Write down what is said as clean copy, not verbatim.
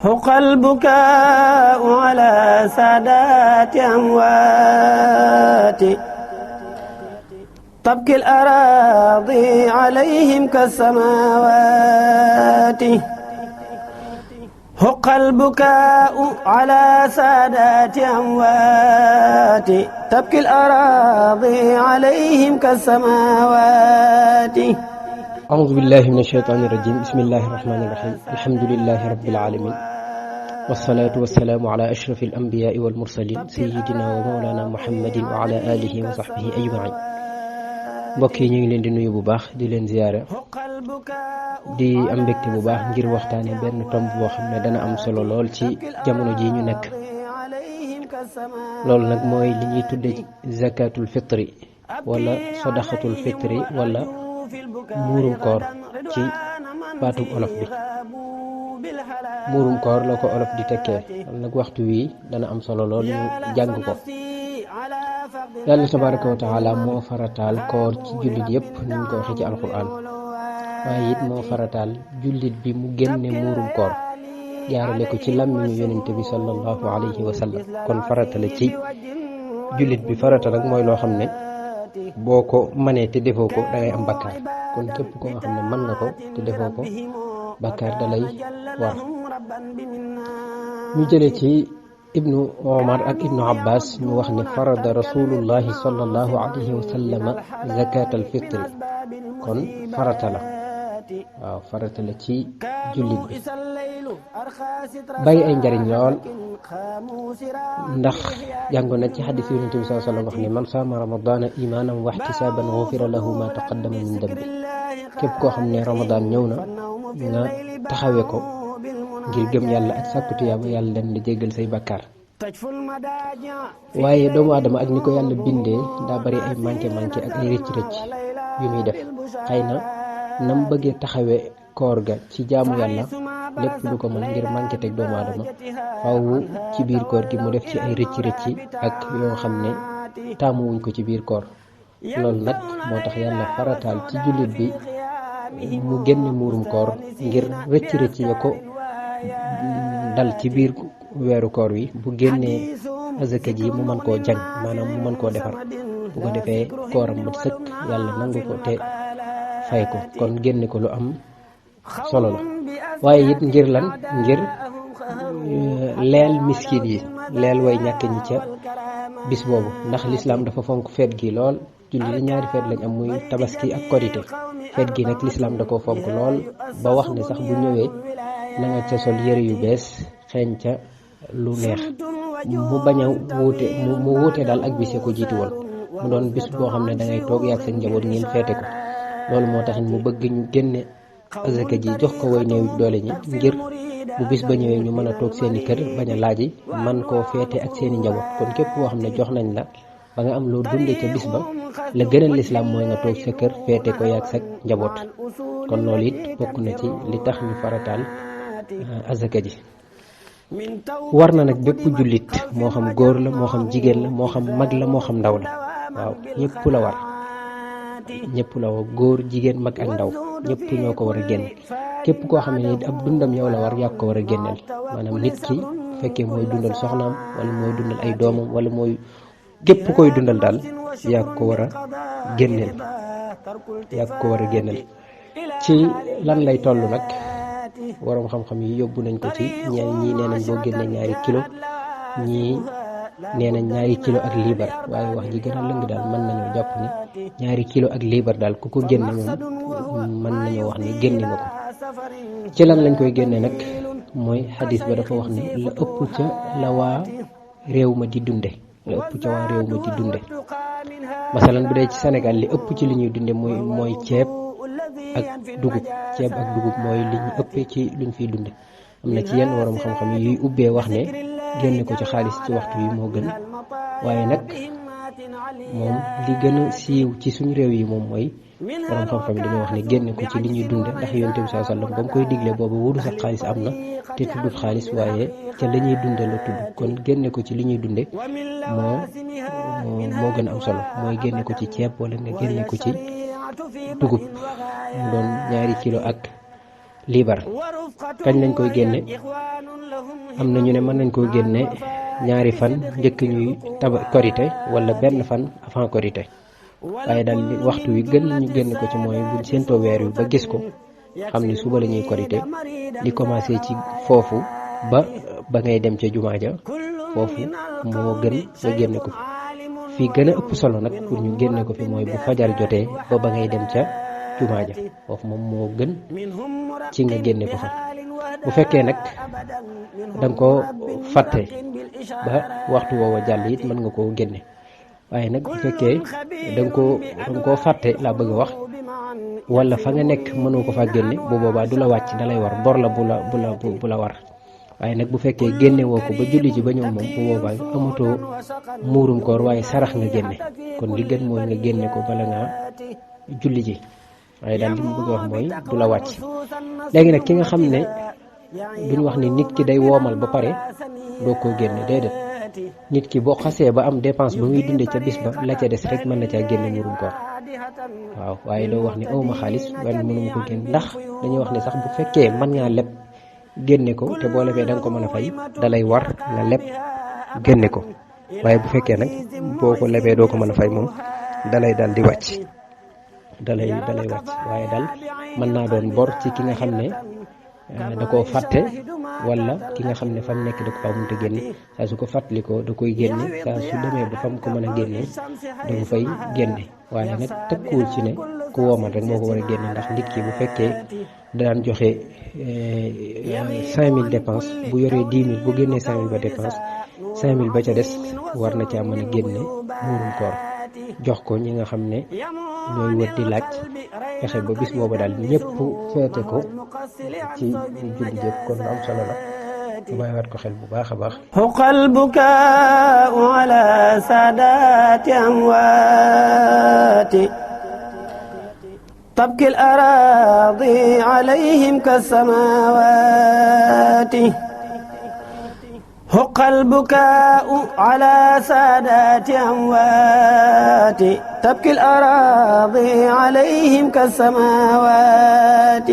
حق البكاء على سادات أموات تبكي الأراضي عليهم كالسماوات حق البكاء على سادات أموات تبكي الأراضي عليهم كالسماوات أعوذ بالله من الشيطان الرجيم بسم الله الرحمن الرحيم الحمد لله رب العالمين والصلاة والسلام على أشرف الأنبياء والمرسلين سيدنا ومولانا محمد وعلى آله وصحبه أجمعين mbokk yi ñu ngi leen di nuyu bu baax di leen ziyaare di am mbégte bu baax ngir waxtaane benn tomb boo xam ne dana am solo lool ci jamono ji ñu nekk loolu nag mooy li ñuy tudde zakatul fitri wala sadaqatul fitri wala muurum koor ci baatub olof bi muurum koor la ko olof di tekkee nag waxtu wi dana am solo lool ñu jàng ko yàlla tabaraka wa taala moo farataal koor ci jullit yépp ni ñu ko waxee ci alquran waaye it moo farataal jullit bi mu génne muurum koor jaarale ko ci làmmiñu yonente bi sallallahu alayhi wa sallam kon farata la ci jullit bi farata nag mooy loo xam ne boo ko mënee te defoo ko dangay am bakkaar kon képp ko nga xam ne mën nga ko te defoo ko bakkaar dalay war ñu jëlee ci ibnu omar ak ibnu abbas ñu wax ne farada rasulullahi sallallahu alayhi wa sallama zakat al fitri kon farata la waaw farata la ci jullit bi bàyyi ay njariñ lool ndax jàngoon na ci xadis yonent bi sallallahu alayhi wa sallam wax ne man saama ramadana imanan wa ihtisaban ghufira lahu ma taqaddama min dambi képp koo xam ne ramadan ñëw na nga taxawe ko ngir gëm yàlla ak sàkku tuyaaba yàlla leen di jéggal say bakkaar waaye doomu aadama ak ni ko yàlla bindee daa bari ay manqué ak ay rëcc yu muy def xëy na nam bëggee taxawe koor ga ci jaamu yàlla lépp du ko mën ngir manqué teg doomu aadama faw ci biir koor gi mu def ci ay rëcc ak yoo xam ne taamuwuñ ko ci biir koor loolu nag moo tax yàlla farataal ci jullit bi mu génne muurum koor ngir rëcc ya ko dal ci biir weeru koor wi bu génnee azaka ji mu mën koo jañ maanaam mu mën koo defar bu ko defee kooram mat sëkk yàlla nangu ko te fay ko kon génne ko lu am solo la waaye it ngir lan ngir leel miskin yi leel way ñàkk ñi ca bis boobu ndax lislaam dafa fonk feet gi lool julli la ñaari feet lañ am muy tabaski ak korite feet gi nag lislaam da ko fonk lool ba wax ne sax bu ñëwee na nga ca sol yëre yu bees xeeñ ca lu neex mu bañ a wuute mu wuute daal ak bis ya ko jiitu woon mu doon bis boo xam ne dangay toog yaag seen njaboot ngeen feete ko loolu moo tax mu bëgg ñu génne azaka ji jox ko way néew doole ñi ngir bu bis ba ñëwee ñu mën a toog seeni kër bañ a laaji man koo feete ak seeni njaboot kon képp koo xam ne jox nañ la ba nga am loo dunde ca bis ba la gënal lislaam mooy nga toog sa kër feete ko yaag sa njaboot kon loolu it bokk na ci li tax ñu farataal azaka ji war na nag bépp jullit moo xam góor la moo xam jigéen la moo xam mag la moo xam ndaw la waaw ñëpp la war góor jigéen mag ak ndaw ñëpp ñoo ko war a génn képp koo xam ne ab dundam yow la war yaa ko war a génneel maanaam nit ki fekkee mooy dundal soxnaam wala mooy dundal ay doomam wala mooy képp koy dundal daal yaa ko war a génneel ci lan lay toll nag waroom xam-xam yi yóbbu nañ ko ci ñii nee nañ boo génne ñaari kilo ñii nee nañ ñaari kilo ak liibar waaye wax ji gën a lëng daal mën nañoo jàpp ne ñaari kilo ak liibar daal ku ko génne moom mën nañoo wax ne génne nga ko ci lan lañ koy génne nag mooy xadis ba dafa wax ne la ëpp ca la waa réew ma di dunde masalan bu dee ci Sénégal li ëpp ci li ñuy dunde mooy ceeb ak dugub mooy li ñu ëppee ci luñ fiy dunde am na ci yenn waroom xam-xam yuy ubbee wax ne génne ko ci xaalis ci waxtu wi moo gën waaye nag moom li gën a siiw ci suñu réew yi moom mooy waroom xam-xam yi dañoo wax ne génne ko ci li ñuy dunde ndax yonent bi sallallahu alayhi wasallam ba mu koy digle boobu wudu sax xaalis am na te tuddut xaalis waaye ca la ñuy dunde la tudd kon génne ko ci li ñuy dunde moo gën a am solo mooy génne ko ci ceeb wala nga génne ko ci dugub mu doon 2 kilo ak liibar kañ lañ koy génne am na ñu ne mën nañ koo génne ñaari fan njëkk ñuy korite wala benn fan avant korite waaye daal waxtu wi gën ñu génn ko ci mooy buñ séentoo weer wi ba gis ko xam ni suba la ñuy korite li commencé ci foofu ba ngay dem ca jumaa ja foofu moo gën nga génne ko fi gën a ëpp solo nag pour ñu génne ko fi mooy bu fajar jotee ba ngay dem ca jumaa ja foofu moom moo gën ci nga génne ko fa bu fekkee nag danga ko fàtte ba waxtu woowa jàll it mën nga koo génne waaye nag bu fekkee danga koo fàtte laa bëgg a wax wala fa nga nekk mënoo ko fa génne bu boobaa du la wàcc da lay war bor la bu la war waaye nag bu fekkee génne woo ko ba julli ji ba ñëw moom bu boobaa amatoo muurum koor waaye sarax nga génne kon li gën mooy nga génne ko bala ngaa julli ji waaye daal li mu bëgg a wax mooy du la wàcc léegi nag ki nga xam ne duñ wax ni nit ki day woomal ba pare doo koo génne déedéet nit ki boo xasee ba am dépense ba muy dunde ca bis ba la ca des rek mën na caa génne muurum koor waaw waaye doo wax ni awma xaalis wala mënuma ko génne ndax dañuy wax ni sax bu fekkee mën ngaa leb génne ko te boo lebee da nga ko mën a fay dalay war nga leb génne ko waaye bu fekkee nag boo ko lebee doo ko mën a fay moom dalay dal di wàcc dalay wàcc waaye daal mën naa doon bor ci ki nga xam ne da koo fàtte wala ki nga xam ne fa mu nekk da ko faa mënta génne saa su ko fàttalikoo da koy génne saa su demee ba fa mu ko mën a génnee da ko fay génne waaye nag tëkkuwul ci ne ku woomal rek moo ko war a génne ndax nit ki bu fekkee daan joxe 5000 dépense bu yoree 10 000 bu génnee 5000 ba dépense 5000 ba ca des war na caa mën a génne muurum koor jox ko ñi nga xam ne ñooy wër di laaj fexe ba bis booba daal ñëpp feete ko ci julli jëpp kon am solo la bàyyi waat ko xel bu baax a baax huqal bukaa'u ala saadaati amwaati tabki al araadi alayhim kassamaawaati حق البكاء على سادات أموات تبكي الأراضي عليهم كالسماوات